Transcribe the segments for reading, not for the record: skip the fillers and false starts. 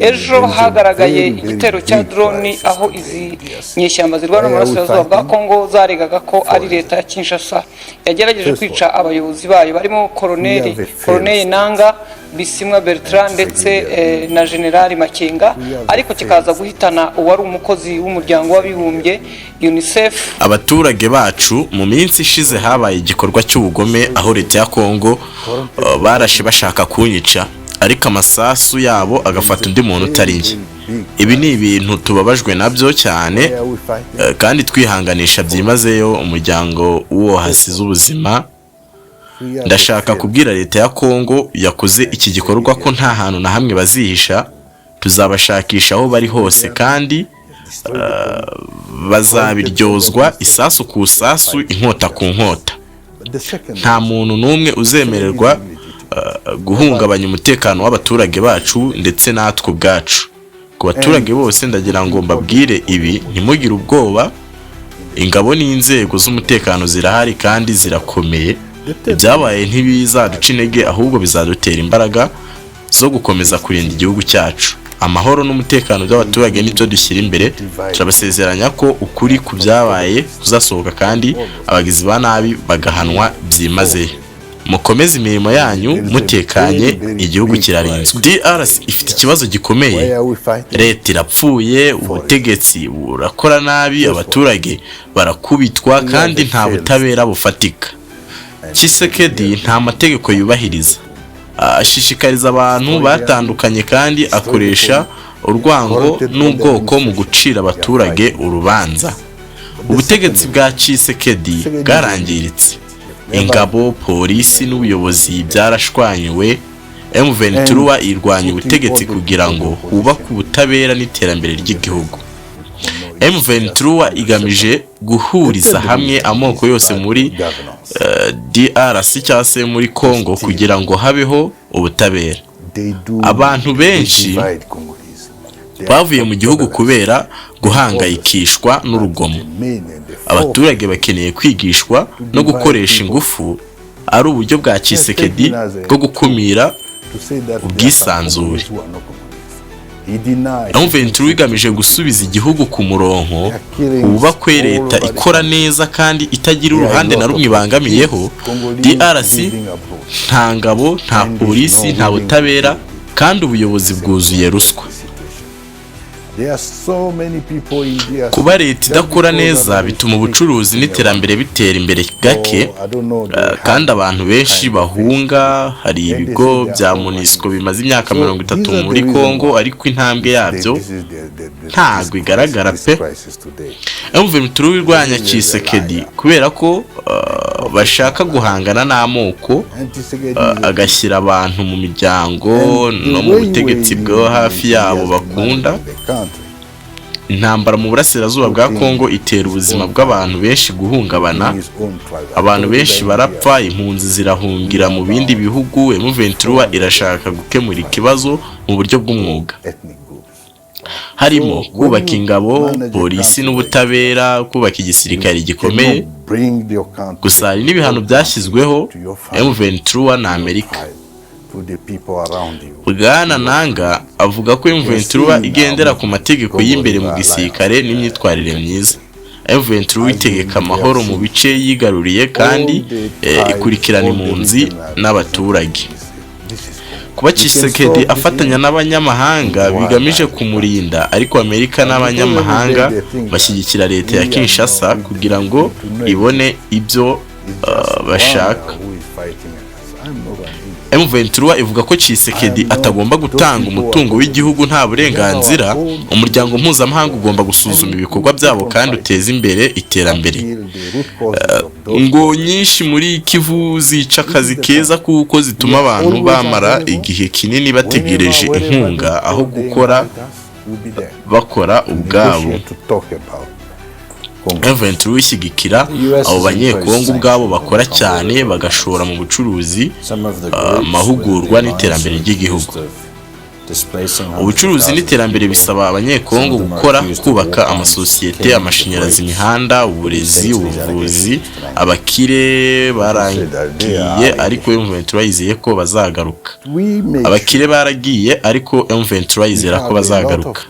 Ejo hagaragaye igitero cya drone, aho izi nyeshyamba zirwana mu burasirazuba bwa Kongo zaregaga ko ari leta ya Kinshasa yagerageje kwica abayobozi bayo barimo Koroneli Nanga Bisimwa Bertrand ndetse na Generali Makenga, ariko kikaza guhitana uwari umukozi w'Umuryango w'Abibumbye UNICEF. Abaturage bacu, mu minsi ishize habaye igikorwa cy'ubugome aho leta ya Kongo barashe bashaka kunyica, ariko amasasu yabo agafata undi muntu utari njye. Ibi ni ibintu tubabajwe nabyo cyane kandi twihanganisha byimazeyo umuryango w'uwo hasize ubuzima. Ndashaka kubwira leta ya Kongo yakoze iki gikorwa ko nta hantu na hamwe bazihisha. Tuzabashakisha aho bari hose kandi bazabiryozwa, isasu ku isasu, inkota ku nkota. Nta muntu n'umwe uzemererwa guhungabanya umutekano w'abaturage bacu ndetse natwe ubwacu. Ku baturage bose, ndagira ngo mbabwire ibi: ntimugire ubwoba, ingabo n'inzego z'umutekano zirahari kandi zirakomeye. Ibyabaye ntibizaduca intege, ahubwo bizadutera imbaraga zo gukomeza kurinda igihugu cyacu. Amahoro n'umutekano by'abaturage nibyo dushyira imbere. Turabasezeranya ko ukuri ku byabaye kuzasohoka kandi abagizi ba nabi bagahanwa byimazeyo. Mukomeze imirimo yanyu mutekanye, igihugu kirarinzwe. DRC ifite ikibazo gikomeye: leta irapfuye, ubutegetsi burakora nabi, abaturage barakubitwa kandi nta butabera bufatika. Tshisekedi nta mategeko yubahiriza, ashishikariza abantu batandukanye kandi akoresha urwango n'ubwoko mu gucira abaturage urubanza. Ubutegetsi bwa Tshisekedi bwarangiritse, ingabo, polisi n'ubuyobozi byarashwanyuwe. M23 irwanya ubutegetsi kugira ngo hubakwe ubutabera n'iterambere ry'igihugu. M23 igamije guhuriza hamwe amoko yose muri DRC cyangwa se muri Congo kugira ngo habeho ubutabera. Abantu benshi bavuye mu gihugu kubera guhangayikishwa n'urugomo. Abaturage bakeneye kwigishwa no gukoresha ingufu ari uburyo bwa Tshisekedi bwo gukumira ubwisanzure. M23 igamije gusubiza igihugu ku murongo, hubakwe leta ikora neza kandi itagira uruhande na rumwe ibangamiyeho. DRC nta ngabo, nta polisi, nta butabera kandi ubuyobozi bwuzuye ruswa. Kuba leta idakora neza bituma ubucuruzi n'iterambere bitera imbere gake kandi abantu benshi bahunga. Hari ibigo bya MONUSCO bimaze imyaka 30 muri Congo, ariko intambwe yabyo ntabwo igaragara pe. M23 irwanya Tshisekedi kubera ko bashaka guhangana n'amoko, agashyira abantu mu miryango no mu butegetsi bwo hafi yabo bakunda. Intambara mu burasirazuba bwa Congo itera ubuzima bw'abantu benshi guhungabana, abantu benshi barapfa, impunzi zirahungira mu bindi bihugu. M23 irashaka gukemura ikibazo mu buryo bw'umwuga, harimo kubaka ingabo, polisi n'ubutabera, kubaka igisirikare gikomeye. Gusa hari n'ibihano byashyizweho M23 na Amerika. Bwana Nanga avuga ko M23 igendera ku mategeko y'imbere mu gisirikare n'imyitwarire myiza. M23 itegeka amahoro mu bice yigaruriye kandi ikurikirana impunzi n'abaturage. Kuba Tshisekedi afatanya n'abanyamahanga bigamije kumurinda, ariko Amerika n'abanyamahanga bashyigikira leta ya Kinshasa kugira ngo ibone ibyo bashaka. M23 ivuga ko Tshisekedi atagomba gutanga umutungo w'igihugu nta burenganzira. Umuryango mpuzamahanga ugomba gusuzuma ibikorwa byabo kandi uteze imbere iterambere. Ngo nyinshi muri Kivu zica akazi keza kuko zituma abantu bamara igihe kinini bategereje inkunga aho gukora bakora ubwabo. M23 ishyigikira abo Banyekongo ubwabo bakora cyane, bagashora mu bucuruzi, amahugurwa n'iterambere ry'igihugu. Ubucuruzi n'iterambere bisaba Abanyekongo gukora, kubaka amasosiyete, amashanyarazi, imihanda, uburezi, ubuvuzi. Abakire baragiye, ariko M23 yizeye ko bazagaruka. Abakire baragiye, ariko M23 yizera ko bazagaruka.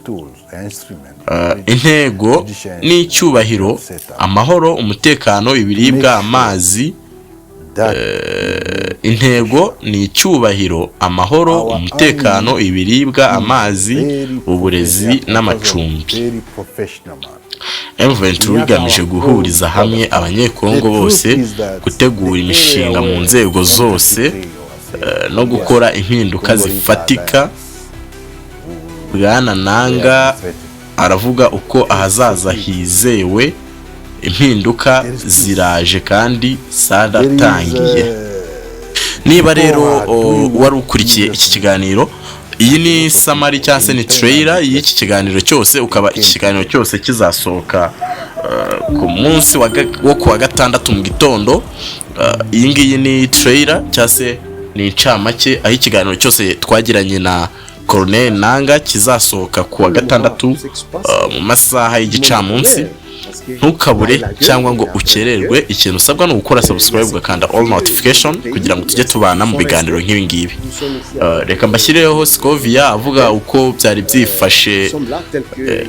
Intego ni icyubahiro, amahoro, umutekano, ibiribwa, amazi. Intego ni icyubahiro, amahoro, umutekano, ibiribwa, amazi, uburezi n'amacumbi. M23 igamije guhuriza hamwe Abanyekongo bose, gutegura imishinga mu nzego zose no gukora impinduka zifatika. Bwana Nanga aravuga uko ahazaza hizewe. Impinduka ziraje kandi zaratangiye. Niba rero wari ukurikiye iki kiganiro, iyi ni summary cyangwa se ni trailer y'iki kiganiro cyose. Ukaba iki kiganiro cyose kizasohoka ku munsi wo kuwa gatandatu mu gitondo. Iyi ngiyi ni trailer cyangwa se ni incamake, aho ikiganiro cyose twagiranye na Corneille Nanga kizasohoka ku wa gatandatu mu masaha y'igicamunsi. Ntukabure cyangwa ngo ukererwe. Ikintu usabwa ni ugukora subscribe, ugakanda all notification kugira ngo tujye tubana mu biganiro nk'ibi ngibi. Reka mbashyireho Scovia avuga uko byari byifashe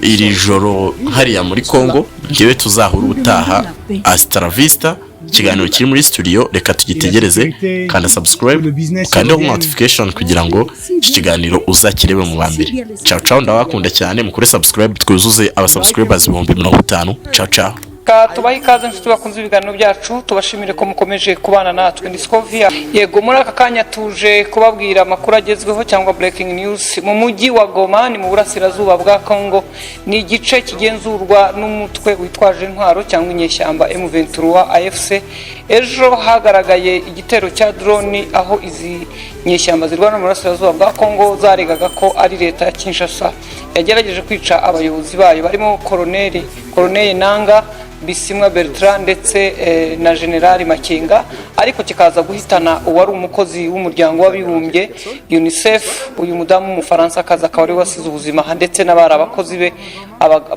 iri joro hariya muri Congo. Ngewe tuzahura ubutaha. Hasta la vista. Ikiganiro kiri muri studio, reka tugitegereze. Kanda subscribe, ukande all notification kugira ngo iki kiganiro uzakirebe mu ba mbere. Ciao ciao, ndabakunda cyane. Mukore subscribe, twuzuze aba subscribers 50,000. Ciao ciao. Ka tubahe ikaze, inshuti bakunze ibiganiro byacu, tubashimire ko mukomeje kubana natwe. Ni Scovia. Yego, muri aka kanya tuje kubabwira amakuru agezweho cyangwa breaking news mu mujyi wa Goma, ni mu burasirazuba bwa Congo. Ni igice kigenzurwa n'umutwe witwaje intwaro cyangwa inyeshyamba M23 AFC. Ejo hagaragaye igitero cya drone, aho izi nyeshyamba zirwana mu burasirazuba bwa Congo zaregaga ko ari leta ya Kinshasa yagerageje kwica abayobozi bayo barimo Colonel Nanga Bisimwa Bertrand ndetse na General Makenga, ariko kikaza guhitana uwari umukozi w'umuryango w'abibumbye UNICEF, uyu mudamu w'Umufaransa akaza akaba ari we wasize ubuzima, ndetse n'abari abakozi be,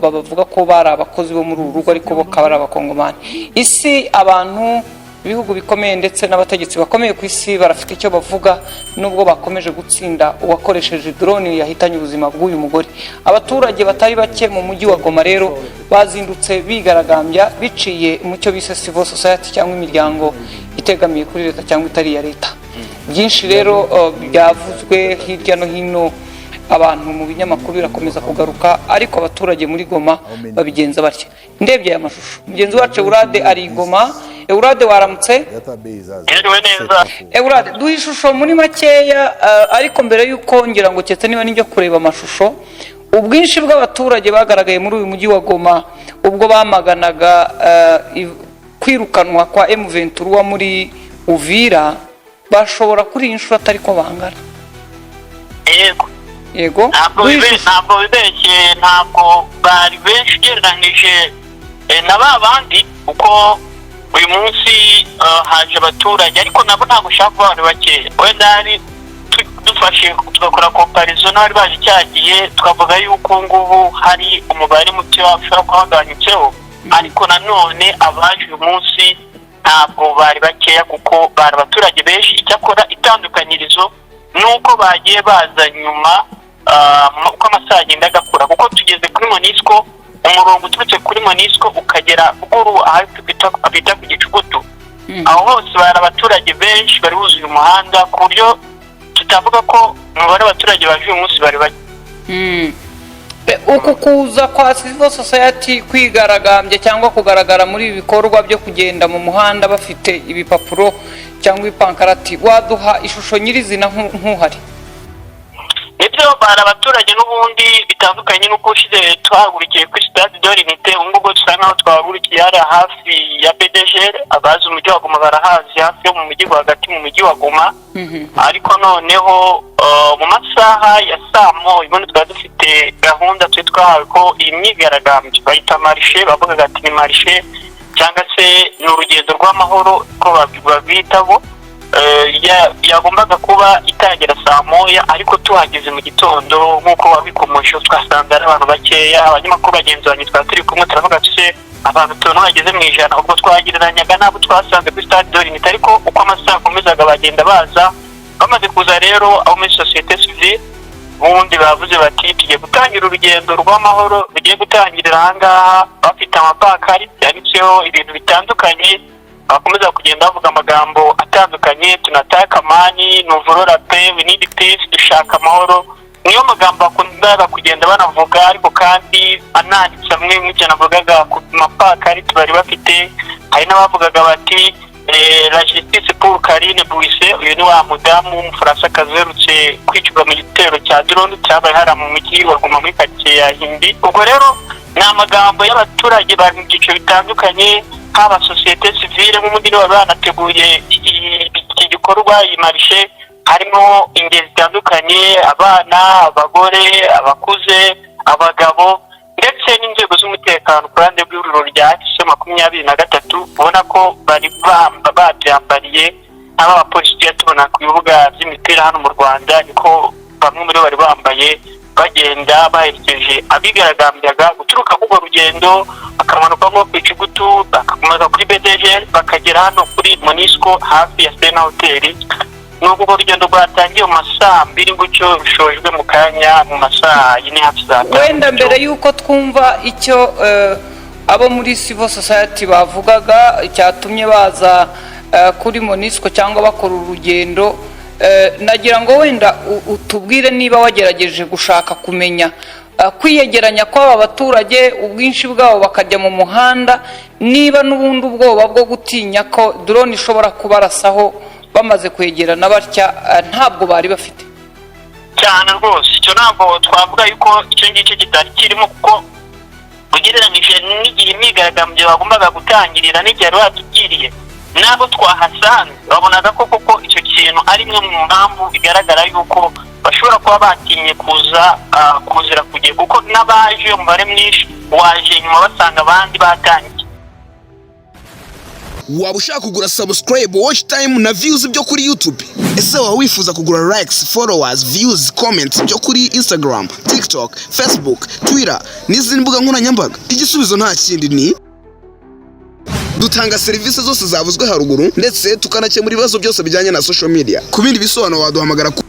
bavuga ko bari abakozi bo muri uru rugo ariko bo bakaba ari Abakongomani. Isi, abantu, ibihugu bikomeye ndetse n'abategetsi bakomeye ku isi barafite icyo bavuga, nubwo bakomeje gutsinda uwakoresheje drone yahitanye ubuzima bw'uyu mugore. Abaturage batari bake mu mujyi wa Goma rero bazindutse bigaragambya biciye mu cyo bise civil society cyangwa imiryango itegamiye kuri leta cyangwa itari iya leta. Byinshi rero byavuzwe hirya no hino, abantu mu binyamakuru birakomeza kugaruka, ariko abaturage muri Goma babigenza batya. Ndebye aya mashusho, mugenzi wacu Eurade ari i Goma. Eurade, waramutse? Mwiriwe neza. Eurade, duha ishusho muri makeya, ariko mbere y'uko ngira ngo keretse niba nijya kureba amashusho, ubwinshi bw'abaturage bagaragaye muri uyu mujyi wa Goma ubwo bamaganaga kwirukanwa kwa M23 muri Uvira, bashobora kuri iyi nshuro atari ko bangana? Yego. Yego. Ntabwo Duha ishusho. Ntabwo bibeshye, ntabwo bari benshi ugereranyije na ba bandi, kuko uyu munsi haje abaturage, ariko nabo ntabwo ushaka kuba abantu bakeya. Wenda hari dufashe tugakora comparaison n'abari baje cya gihe, twavuga yuko ubu ngubu hari umubare muto ushobora kuba wagabanyutseho, ariko nanone abaje uyu munsi ntabwo bari bakeya, kuko bari abaturage benshi. Icyakora itandukanyirizo ni uko bagiye baza nyuma, uko amasaha agenda agakura, kuko tugeze kuri MONUSCO, umurongo uturutse kuri MONUSCO ukagera ruguru aho bita ku Gicugutu, aho hose bari abaturage benshi, bari buzuye umuhanda, ku buryo tutavuga ko umubare w'abaturage baje uyu munsi bari bake. Uku kuza kwa civil society kwigaragambya cyangwa kugaragara muri ibi bikorwa byo kugenda mu muhanda bafite ibipapuro cyangwa ibipankarati, waduha ishusho nyirizina nk'uhari? Nibyo, bari abaturage n'ubundi, bitandukanye n'uko ushize tuhagurukiye kuri Stade de l'Unité. Ubu ngubu dusa nkaho twahagurukiye hariya hafi ya BDGR. Abazi umujyi wa Goma barahazi, hafi yo mu mujyi rwagati mu mujyi wa Goma. Ariko noneho mu masaha ya saa moya ubundi twari dufite gahunda twe twahawe ko iyi myigaragambyo bayita marche, bavugaga ati ni marche cyangwa se ni urugendo rw'amahoro ko babitaho. Yagombaga kuba itangira saa 1, ariko tuhageze mu gitondo, nk'uko wabikomoje, twasanze ari abantu bakeya. Abanyamakuru bagenzi banjye twari turi kumwe turavuga tuse abantu tubona bageze mu 100, ubwo twagereranyaga n'abo twasanze kuri Stade de l'Unité. Ariko uko amasaha akomezaga bagenda baza. Bamaze kuza rero, abo muri sosiyete sivile ubundi bavuze bati: "Tugiye gutangira urugendo rw'amahoro rugiye gutangirira ahangaha." Bafite amapakari yanditseho ibintu bitandukanye, bakomeza kugenda bavuga amagambo atandukanye: "Tunataka amani", "Nous voulons la paix", "We need peace", "Dushaka amahoro". Niyo magambo bakundaga kugenda banavuga, ariko kandi ananditse amwe nk'ibyo navugaga ku mapakari bari bafite. Hari n'abavugaga bati "La justice pour Karine Buisset". Uyu ni wa mudamu w'Umufaransakazi uherutse kwicirwa mu gitero cya drone cyabaye hariya mu mujyi wa Goma, muri karitsiye ya Himbi. Ubwo rero ni amagambo y'abaturage bari mu byiciro bitandukanye, haba sosiyete sivile, nk'ubundi nibo bari banateguye iki gikorwa, iyi marche. Harimo ingeri zitandukanye: abana, abagore, abakuze, abagabo, ndetse n'inzego z'umutekano. Ku ruhande rw'ihuriro rya AFC 23, ubona ko bari babyambariye nk'aba bapolisi tujya tubona ku bibuga by'imipira hano mu Rwanda, niko bamwe muri bo bari bambaye, bagenda baherekeje abigaragambyaga guturuka kuri urwo rugendo, bakamanuka nko ku Icugutu, bagakomeza kuri BDG, bakagera hano kuri MONUSCO hafi ya Serena Hoteli. Ni urwo rugendo rwatangiye mu ma 2:00 gutyo, rushojwe mu kanya mu ma 4:00, hafi saa 5. Wenda mbere y'uko twumva icyo abo muri civil society bavugaga cyatumye baza kuri MONUSCO cyangwa bakora urugendo, nagira ngo wenda utubwire niba wagerageje gushaka kumenya kwiyegeranya kw'aba baturage, ubwinshi bwabo bakajya mu muhanda, niba n'ubundi ubwoba bwo gutinya ko drone ishobora kubarasaho bamaze kwegerana batya ntabwo bari bafite. Cyane rwose, icyo ntabwo twavuga yuko icyo ngicyo kitari kirimo, kuko ugereranyije n'igihe imyigaragambyo bagombaga gutangirira n'igihe bari batubwiriye n'abo twahasanze, babonaga ko koko icyo kintu ari imwe mu mpamvu bigaragara yuko bashobora kuba batinye kuza kuzira ku gihe, kuko n'abaje umubare mwinshi waje nyuma basanga abandi batangiye. Waba ushaka kugura subscribe, watch time na views byo kuri YouTube? Ese waba wifuza kugura likes, followers, views, comments byo kuri Instagram, TikTok, Facebook, Twitter n'izindi mbuga nkoranyambaga? Igisubizo nta kindi, ni dutanga serivisi zose zavuzwe haruguru, ndetse tukanakemura ibibazo byose bijyanye na social media. Ku bindi bisobanuro waduhamagara ku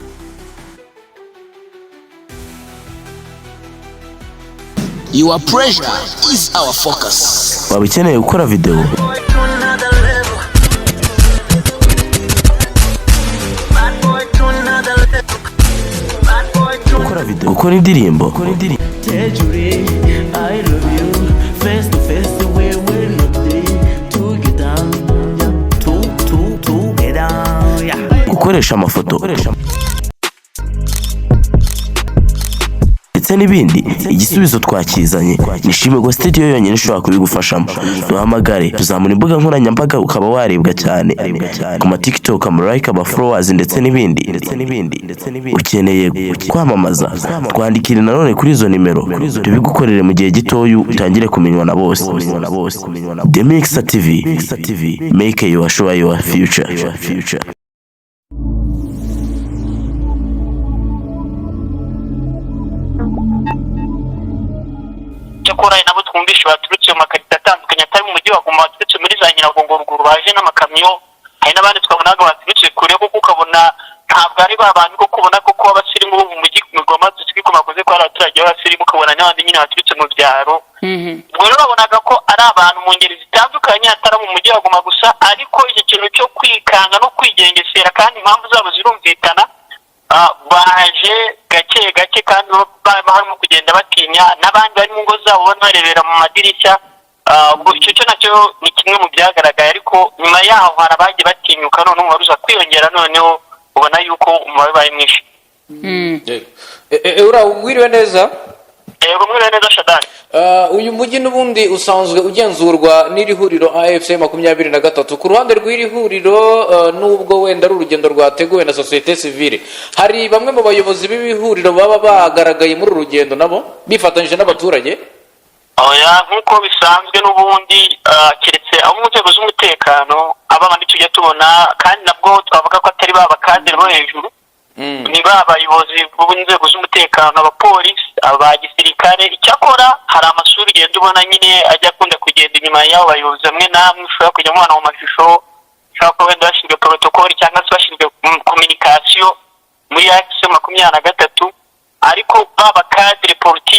Your pressure is our focus. Waba ukeneye gukora videwo, To another level. Bad boy to another level. Bad boy to gukora videwo, gukora indirimbo, Tejuri, I love you. Face to face, we will not be together. Yeah. To, to, together. Yeah. Gukoresha amafoto ndetse n'ibindi, igisubizo twakizanye. Ni Shimirwa Studio yonyine ishobora kubigufashamo. Duhamagare, tuzamura imbuga nkoranyambaga ukaba warebwa cyane ku ma TikTok, ama like, ama followers ndetse n'ibindi. Ukeneye kwamamaza, twandikire nanone kuri izo nimero, tubigukorere mu gihe gitoya, utangire kumenywa na bose. The Mixer TV, make your sure your future. Cyakora hari nabo twumvishe baturutse mu makarito atandukanye atari mu mujyi wa Goma, baturutse muri za Nyiragongo ruguru, baje n'amakamyo. Hari n'abandi twabonaga baturutse kure, kuko ukabona ntabwo ari ba bantu kuko ubona ko kuba abasirimu bo mu mujyi mu Goma, tuzi ko bakoze ko ari abaturage b'abasirimu, ukabona n'abandi nyine baturutse mu byaro. Ubwo rero babonaga ko ari abantu mu ngeri zitandukanye, atari mu mujyi wa Goma gusa. Ariko icyo kintu cyo kwikanga no kwigengesera, kandi impamvu zabo zirumvikana, baje gake gake kandi barimo kugenda batinya, n'abandi bari mu ngo zabo barebera mu madirishya. Ubwo icyo cyo nacyo ni kimwe mu byagaragaye. Ariko nyuma yaho hari abagiye batinyuka, noneho umubare uza kwiyongera, noneho ubona yuko umubare ubaye mwinshi. Ura wiriwe neza? Yego, mwiriwe neza, Shadani. Uyu mujyi n'ubundi usanzwe ugenzurwa n'iri huriro AFC 23. Ku ruhande rw'iri huriro, nubwo wenda ari urugendo rwateguwe na sosiyete sivile, hari bamwe mu bayobozi b'ibi huriro baba bagaragaye muri uru rugendo nabo bifatanyije n'abaturage? Oya, nk'uko bisanzwe n'ubundi, keretse Abo mu nzego z'umutekano, aba bandi tujya tubona, kandi nabwo twavuga ko atari ba bakadere bo hejuru, ni ba bayobozi b'inzego z'umutekano, abapolisi, aba gisirikare. Icyakora hari amasura ugenda ubona nyine ajya akunda kugenda inyuma y'abo bayobozi bamwe namwe, ushobora kujya mubona mu mashusho, ushobora kuba wenda bashinzwe protocole cyangwa se bashinzwe communication muri AFC 23, ariko ba bakadere politiki